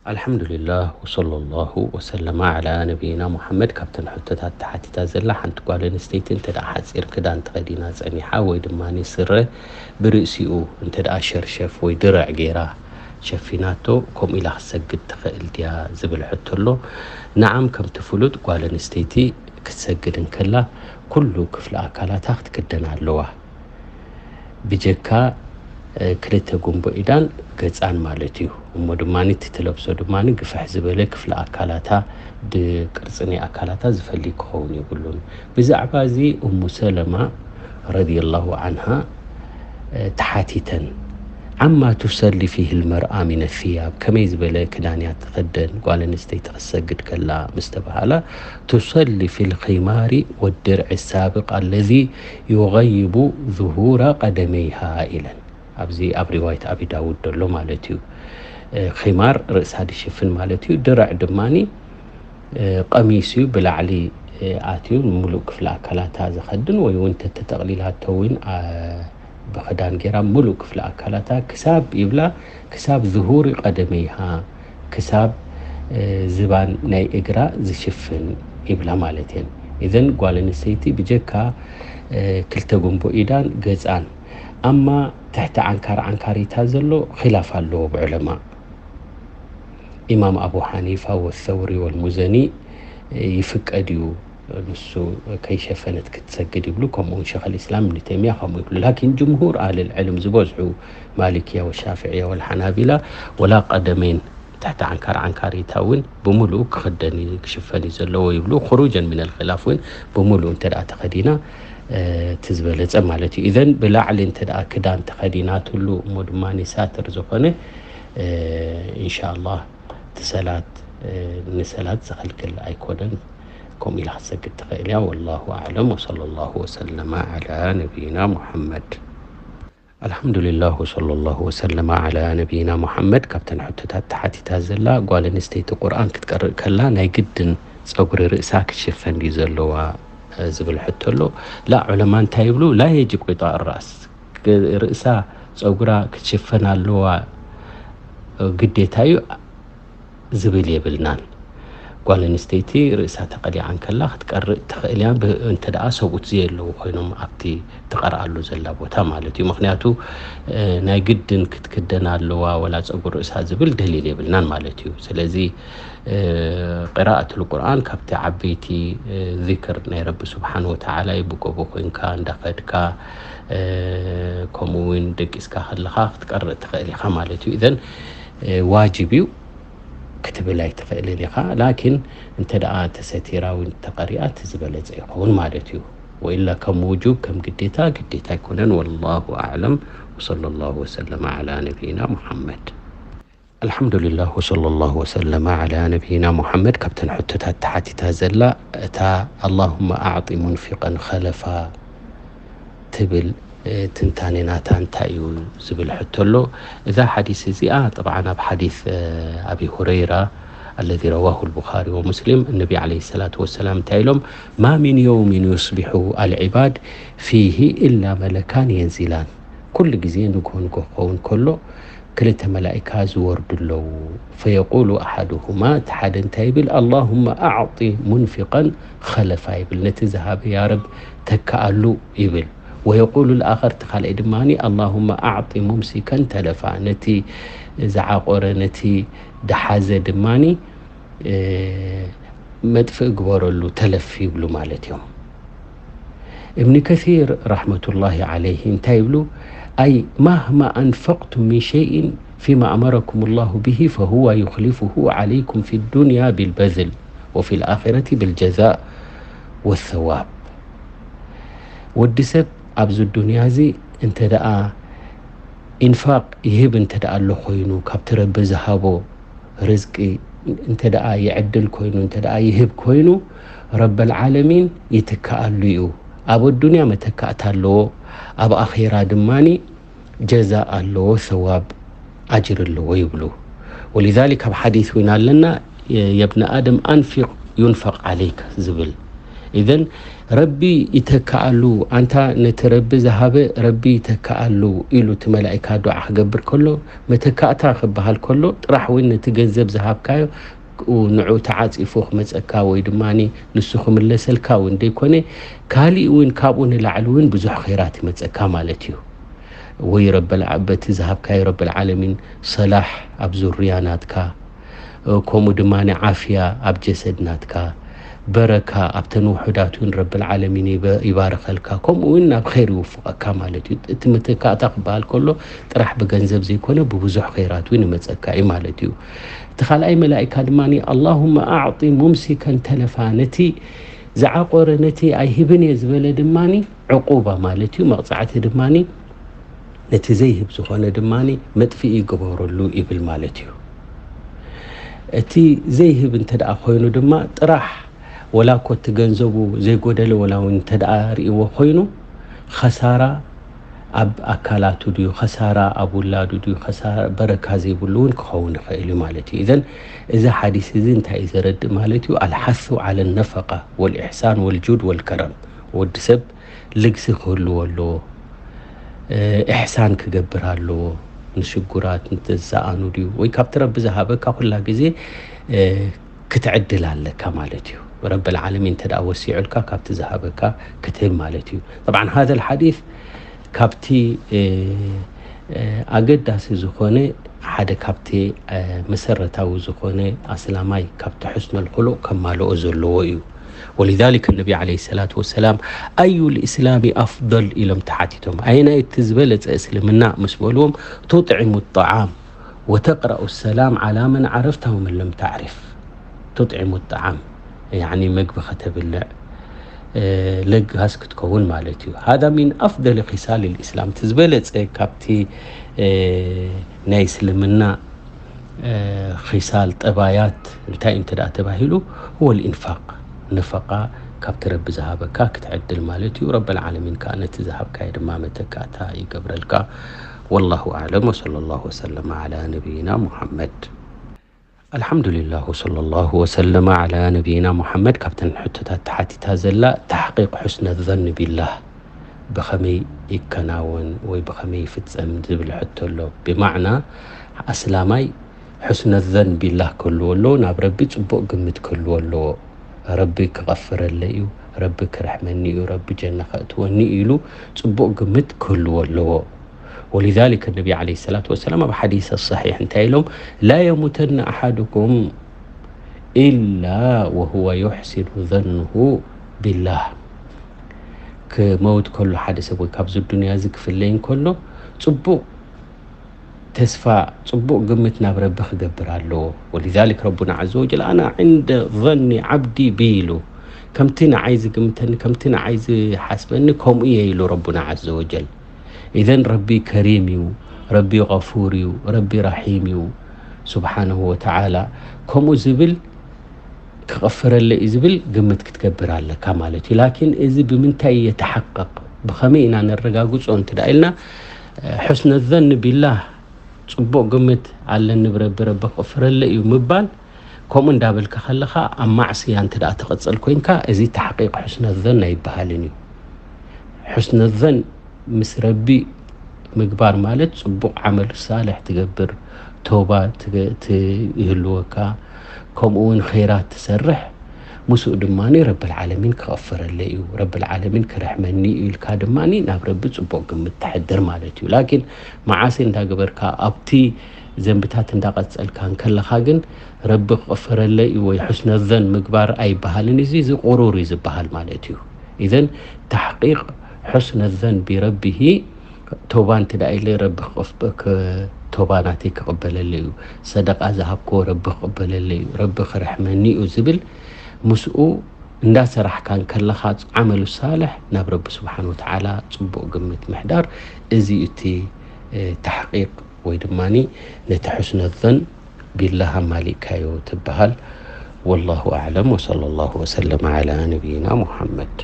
ኣልሓምዱሊላህ ወሰለላሁ ወሰለማ ዓላ ነቢይና ሙሓመድ። ካብተን ሕቶታት ተሓቲታ ዘላ ሓንቲ ጓል ኣንስተይቲ እንተ ደኣ ሓጺር ክዳን ተኸዲና ጸኒሓ ወይ ድማ ስረ ብርእሲኡ እንተ ደኣ ሸርሸፍ ወይ ድርዕ ገይራ ሸፊናቶ ከምኡ ኢላ ክትሰግድ ትኽእል ድያ ዝብል ሕቶ ኣሎ። ነዓም፣ ከምቲ ፍሉጥ ጓል ኣንስተይቲ ክትሰግድ እንከላ ኩሉ ክፍሊ ኣካላታ ክትክደን ኣለዋ። ብጀካ ክልተ ጉንቦ ኢዳን ገጻን ማለት እዩ። እሞ ድማ እቲ ትለብሶ ድማ ግፍሕ ዝበለ ክፍሊ ኣካላታ፣ ቅርጺ ናይ ኣካላታ ዝፈሊ ክኸውን የብሉን። ብዛዕባ እዚ እሙ ሰለማ ረዲየላሁ ዓንሃ ተሓቲተን፣ ዓማ ቱሰሊ ፊህ ልመርኣ ሚነ ስያብ፣ ከመይ ዝበለ ክዳን እያ ትኽደን ጓል ኣንስተይቲ ክትሰግድ ከላ ምስ ተባሃላ፣ ቱሰሊ ፊል ኺማሪ ወድርዒ ሳብቕ ኣለዚ ዩገይቡ ዙሁራ ቀደመይሃ ኢለን። ኣብዚ ኣብ ሪዋየት ኣቢ ዳውድ ዘሎ ማለት እዩ። ኺማር ርእሳ ዝሽፍን ማለት እዩ። ድርዕ ድማኒ ቀሚስ እዩ፣ ብላዕሊ ኣትዩ ሙሉእ ክፍሊ ኣካላታ ዝኸድን ወይ እውን ተተጠቕሊላቶ እውን ብኽዳን ጌራ ሙሉእ ክፍሊ ኣካላታ ክሳብ ይብላ፣ ክሳብ ዙሁሪ ቀደመይሃ፣ ክሳብ ዝባን ናይ እግራ ዝሽፍን ይብላ ማለት እየን። እዘን ጓል ኣንስተይቲ ብጀካ ክልተ ጉንቦ ኢዳን ገጻን፣ ኣማ ትሕቲ ዓንካር ዓንካሪታ ዘሎ ኺላፍ ኣለዎ ብዑለማ። ኢማም ኣቡ ሓኒፋ ወሰውሪ ወልሙዘኒ ይፍቀድ እዩ ንሱ ከይሸፈነት ክትሰግድ ይብሉ። ከምኡ እውን ሸኽ ልእስላም እብኒ ተይሚያ ከምኡ ይብሉ። ላኪን ጅምሁር ኣህልል ዕልም ዝበዝሑ ማሊክያ ወሻፍዕያ ወልሓናቢላ ወላ ቀደመይን ትሕቲ ዓንካር ዓንካሪታ እውን ብምሉኡ ክኽደን እዩ ክሽፈን እዩ ዘለዎ ይብሉ። ክሩጀን ሚነል ኺላፍ እውን ብምሉኡ እንተ ደኣ ተኸዲና እቲ ዝበለጸ ማለት እዩ። ኢዘን ብላዕሊ እንተ ደኣ ክዳን ተኸዲናትሉ እሞ ድማ ሳትር ዝኾነ ኢንሻኣላህ እቲ ሰላት ንሰላት ዝኸልክል ኣይኮነን። ከምኡ ኢላ ክትሰግድ ትኽእል እያ። ወላሁ ኣዕለም ወሰለላሁ ወሰለመ ዓላ ነቢይና ሙሐመድ። ኣልሓምዱሊላህ ወሰለላሁ ወሰለመ ዓላ ነቢይና ሙሐመድ። ካብተን ሕቶታት ተሓቲታ ዘላ ጓል ኣንስተይቲ ቁርኣን ክትቀርእ ከላ ናይ ግድን ጸጉሪ ርእሳ ክትሽፈን ድዩ ዘለዋ ዝብል ሕቶ ኣሎ። ላ ዑለማ እንታይ ይብሉ? ላ የጅብ ቂጣእ ራእስ፣ ርእሳ ጸጉራ ክትሽፈን ኣለዋ ግዴታ እዩ ዝብል የብልናን። ጓል ኣንስተይቲ ርእሳ ተቐሊዓ እንከላ ክትቀርእ ትኽእል እያ፣ እንተ ደኣ ሰብኡት ዘየለዉ ኮይኖም ኣብቲ ትቐርኣሉ ዘላ ቦታ ማለት እዩ። ምኽንያቱ ናይ ግድን ክትክደን ኣለዋ ወላ ጸጉር ርእሳ ዝብል ደሊል የብልናን ማለት እዩ። ስለዚ ቅራኣት ልቁርኣን ካብቲ ዓበይቲ ዚክር ናይ ረቢ ስብሓን ወተዓላ እዩ። ብጎቦ ኮይንካ እንዳኸድካ ከምኡ እውን ደቂስካ ከለኻ ክትቀርእ ትኽእል ኢኻ ማለት እዩ። ኢዘን ዋጅብ እዩ ክትብል ኣይትኽእልን ኢኻ። ላኪን እንተ ደኣ ተሰቲራ እውን ተቐሪኣ እቲ ዝበለጸ ይኸውን ማለት እዩ። ወኢላ ከም ውጁብ ከም ግዴታ ግዴታ ኣይኮነን። ወላሁ ኣዕለም። ወሰለላሁ ወሰለመ ዓላ ነቢይና ሙሐመድ። ኣልሓምዱሊላህ ወሰለላሁ ወሰለመ ዓላ ነቢይና ሙሐመድ። ካብተን ሕቶታት ተሓቲታ ዘላ እታ ኣላሁመ ኣዕጢ ሙንፊቀን ኸለፋ ትብል ትንታኔ ናታ እንታይ እዩ ዝብል ሕቶ ኣሎ። እዛ ሓዲስ እዚኣ ጠብዓን ኣብ ሓዲስ ኣቢ ሁረይራ ኣለዚ ረዋሁ ልቡኻሪ ወሙስሊም፣ እነቢ ዓለይሂ ሰላቱ ወሰላም እንታይ ኢሎም? ማ ሚን የውሚን ዩስቢሑ ኣልዒባድ ፊሂ ኢላ መለካን የንዚላን። ኩሉ ግዜ ንግሆ ንግሆ ክኸውን ከሎ ክልተ መላኢካ ዝወርዱ ኣለዉ። ፈየቁሉ ኣሓዱሁማ፣ እቲ ሓደ እንታይ ይብል? ኣላሁመ ኣዕጢ ሙንፊቀን ኸለፋ ይብል። ነቲ ዝሃበ ያረብ ተክኣሉ ይብል። ወየቁሉ ልኣኸር፣ እቲ ካልኣይ ድማ ኣላሁመ ኣዕጢ ሙምሲከን ተለፋ፣ ነቲ ዝዓቆረ ነቲ ድሓዘ ድማ መጥፍእ ግበረሉ ተለፍ ይብሉ ማለት እዮም። እብኒ ከሲር ረሕመቱላሂ ዓለይሂ እንታይ ይብሉ? ኣይ ማህማ ኣንፈቅቱም ሚን ሸይእን ፊማ ኣመረኩም ላሁ ብሂ ፈሁወ ዩኽሊፉሁ ዓለይኩም ፊ ዱንያ ቢልበዝል ወፊ ልኣኺረቲ ብልጀዛእ ወሰዋብ። ወዲ ሰብ ኣብዚ ዱንያ እዚ እንተ ደኣ ኢንፋቅ ይህብ እንተ ደኣ ኣሎ ኮይኑ ካብቲ ረቢ ዝሃቦ ርዝቂ እንተ ደኣ ይዕድል ኮይኑ እንተ ደኣ ይህብ ኮይኑ ረበል ዓለሚን ይትከኣሉ እዩ። ኣብ ኣዱንያ መተካእታ ኣለዎ፣ ኣብ ኣኼራ ድማኒ ጀዛ ኣለዎ፣ ሰዋብ ኣጅር ኣለዎ ይብሉ። ወሊዛሊክ ኣብ ሓዲስ እውን ኣለና፣ የብነ ኣደም ኣንፊቅ ዩንፈቅ ዓለይከ ዝብል ኢዘን ረቢ ይተክኣሉ፣ ኣንታ ነቲ ረቢ ዝሃበ ረቢ ይተክኣሉ ኢሉ እቲ መላኢካ ዱዓ ክገብር ከሎ፣ መተካእታ ክበሃል ከሎ ጥራሕ እውን ነቲ ገንዘብ ዝሃብካዮ ንዑ ተዓጺፉ ክመጸካ ወይ ድማ ንሱ ክምለሰልካ እውን ዘይኮነ፣ ካሊእ እውን ካብኡ ንላዕሊ እውን ብዙሕ ኸይራት ይመጸካ ማለት እዩ። ወይ ረበል ዓ-፣ በቲ ዝሃብካዮ ረበል ዓለሚን ሰላሕ ኣብ ዙርያ ናትካ፣ ከምኡ ድማ ዓፍያ ኣብ ጀሰድ ናትካ፣ በረካ ኣብተን ውሑዳት እውን ረብል ዓለሚን ይበ-፣ ይባርኸልካ፣ ከምኡ እውን ናብ ኸይር ይውፍቐካ ማለት እዩ። እቲ መተካእታ ክበሃል ከሎ ጥራሕ ብገንዘብ ዘይኮነ ብብዙሕ ኸይራት እውን ይመጸካ እዩ ማለት እዩ። እቲ ካልኣይ መላኢካ ድማ ኣላሁመ ኣዕጢ ሙምሲከን ተለፋ፣ ነቲ ዝዓቆረ ነቲ ኣይህብን እየ ዝበለ ድማ ዕቁባ ማለት እዩ፣ መቕጻዕቲ ድማ ነቲ ዘይህብ ዝኾነ ድማ መጥፍኢ ይገበረሉ ይብል ማለት እዩ። እቲ ዘይህብ እንተ ደኣ ኮይኑ ድማ ጥራሕ ወላ እኮ እቲ ገንዘቡ ዘይጎደለ ወላ እውን እንተ ደኣ ርእይዎ ኮይኑ ኸሳራ ኣብ ኣካላቱ ድዩ፣ ኸሳራ ኣብ ውላዱ ድዩ፣ ኸሳራ በረካ ዘይብሉ እውን ክኸውን ይኽእል እዩ ማለት እዩ። ኢዘን እዚ ሓዲስ እዚ እንታይ እዩ ዘረድእ ማለት እዩ? ኣልሓሱ ዓለ ነፈቃ ወልኢሕሳን ወልጁድ ወልከረም። ወዲ ሰብ ልግሲ ክህልዎ ኣለዎ። እ፣ ኢሕሳን ክገብር ኣለዎ። ንሽጉራት፣ ንተዝሰኣኑ ድዩ? ወይ ካብቲ ረቢ ዝሃበካ ኩላ ግዜ፣ እ፣ ክትዕድል ኣለካ ማለት እዩ። ረብል ዓለሚን እንተ ደኣ ወሲዑልካ ካብቲ ዝሃበካ ክትህብ ማለት እዩ። ጠብዓን ሃዘል ሓዲስ ካብቲ፣ እ፣ እ፣ ኣገዳሲ ዝኾነ ሓደ ካብቲ፣ እ፣ መሰረታዊ ዝኾነ ኣስላማይ ካብቲ ሕስነል ኹሉቕ ከማልኦ ዘለዎ እዩ። ወሊዛሊከ ነቢ ዓለይሂ ሰላቱ ወሰላም ኣዩ ልእስላሚ ኣፍደል ኢሎም ተሓቲቶም። ኣየናይ እቲ ዝበለጸ እስልምና ምስ በልዎም፣ ቱጥዕሙ ጣዓም ወተቅረኡ ሰላም ዓላ መን ዓረፍታ ወመን ለም ተዕሪፍ። ቱጥዕሙ ጣዓም፣ ያዕኒ መግቢ ከተብልዕ፣ እ፣ ለጋስ ክትከውን ማለት እዩ። ሃዛ ሚን ኣፍደል ኺሳል ልእስላም፣ እቲ ዝበለጸ ካብቲ፣ እ፣ ናይ እስልምና፣ እ፣ ኺሳል ጠባያት እንታይ እንተ ደኣ ተባሂሉ፣ ሁወ ልኢንፋቅ፣ ነፈቃ ካብቲ ረቢ ዝሃበካ ክትዕድል ማለት እዩ። ረበል ዓለሚን ከኣ ነቲ ዝሃብካዮ ድማ መተካእታ ይገብረልካ። ወላሁ ኣዕለም ወሰለላሁ ወሰለመ ዓላ ነቢይና ሙሐመድ። ኣልሓምዱሊላህ ወሰለላሁ ወሰለመ ዓላ ነቢይና ሙሐመድ። ካብተን ሕቶታት ተሓቲታ ዘላ ተሕቂቅ ሑስነ ዘን ቢላህ ብኸመይ ይከናወን ወይ ብኸመይ ይፍጸም ዝብል ሕቶ ኣሎ። ብማዕና ኣስላማይ ሑስነ ዘን ቢላህ ክህልዎ ኣለዎ፣ ናብ ረቢ ጽቡቕ ግምት ክህልዎ ኣለዎ። ረቢ ክቐፍረለይ እዩ፣ ረቢ ክርሕመኒ እዩ፣ ረቢ ጀና ከእትወኒ እዩ ኢሉ ጽቡቕ ግምት ክህልዎ ኣለዎ። ወሊዛሊከ ነቢ ዓለይሂ ሰላቱ ወሰላም ኣብ ሓዲስ ሰሒሕ እንታይ ኢሎም? ላ የሙተና ኣሓዱኩም ኢላ ወሁወ ዩሕሲኑ ዘንሁ ቢላህ። ክመውት ከሎ ሓደ ሰብ ወይ ካብዚ ዱንያ እዚ ክፍለይ እንከሎ ጽቡቕ ተስፋ፣ ጽቡቕ ግምት ናብ ረቢ ክገብር ኣለዎ። ወሊዛሊክ ረቡና ዐዘ ወጀል፣ ኣና ዕንደ ظኒ ዓብዲ ቢ ኢሉ፣ ከምቲ ንዓይ ዝግምተኒ፣ ከምቲ ንዓይ ዝሓስበኒ ከምኡ እየ ኢሉ ረቡና ዐዘ ወጀል። ኢዘን ረቢ ከሪም እዩ፣ ረቢ ቐፉር እዩ፣ ረቢ ራሒም እዩ ስብሓነሁ ወተዓላ። ከምኡ ዝብል ክቐፍረለይ እዩ ዝብል ግምት ክትገብር ኣለካ ማለት እዩ። ላኪን እዚ ብምንታይ የተሓቀቕ፣ ብኸመይ ኢና ነረጋግጾ እንተ ደኣ ኢልና፣ ሑስነ ዘን ቢላህ፣ ጽቡቕ ግምት ኣለኒ ብረቢ፣ ረቢ ክቕፍረለይ እዩ ምባል፣ ከምኡ እንዳበልካ ከለኻ ኣብ ማዕስያ እንተ ደኣ ትቕጽል ኮይንካ፣ እዚ ተሕቂቕ ሑስነ ዘን ኣይበሃልን እዩ። ሑስነ ዘን ምስ ረቢ ምግባር ማለት ጽቡቕ ዓመል ሳልሕ ትገብር፣ ተውባ ትገ-፣ ት-፣ ይህልወካ፣ ከምኡ እውን ኸይራት ትሰርሕ፣ ምስኡ ድማ ረብል ዓለሚን ክቐፍረለይ እዩ፣ ረብል ዓለሚን ክርሕመኒ እዩ ኢልካ ድማ ናብ ረቢ ጽቡቕ ግምት ተሕድር ማለት እዩ። ላኪን መዓሲ እንዳገበርካ ኣብቲ ዘንብታት እንዳቐጸልካ እንከለኻ ግን ረቢ ክቐፍረለይ እዩ ወይ ሑስነ ዘን ምግባር ኣይበሃልን። እዚ፣ እዚ ቁሩር እዩ ዝበሃል ማለት እዩ። ኢዘን ተሕቂቅ ሑስነ ዘን ቢረቢሂ፣ ቶባ እንተ ደኣ ኢለ ረቢ ክቕፍ-፣ ክ-፣ ቶባ ናተይ ክቕበለለይ እዩ፣ ሰደቃ ዝሃብክዎ ረቢ ክቕበለለይ እዩ፣ ረቢ ክርሕመኒ እዩ ዝብል ምስኡ እንዳሰራሕካ እንከለኻ ዓመሉ ሳልሕ ናብ ረቢ ስብሓን ወተዓላ ጽቡቕ ግምት ምሕዳር፣ እዚ እዩ እቲ፣ እ፣ ተሕቂቅ ወይ ድማ ነቲ ሑስነ ዘን ቢላህ ኣማሊእካዮ ትበሃል። ወላሁ ኣዕለም ወሰለላሁ ወሰለም ዓላ ነቢይና ሙሐመድ።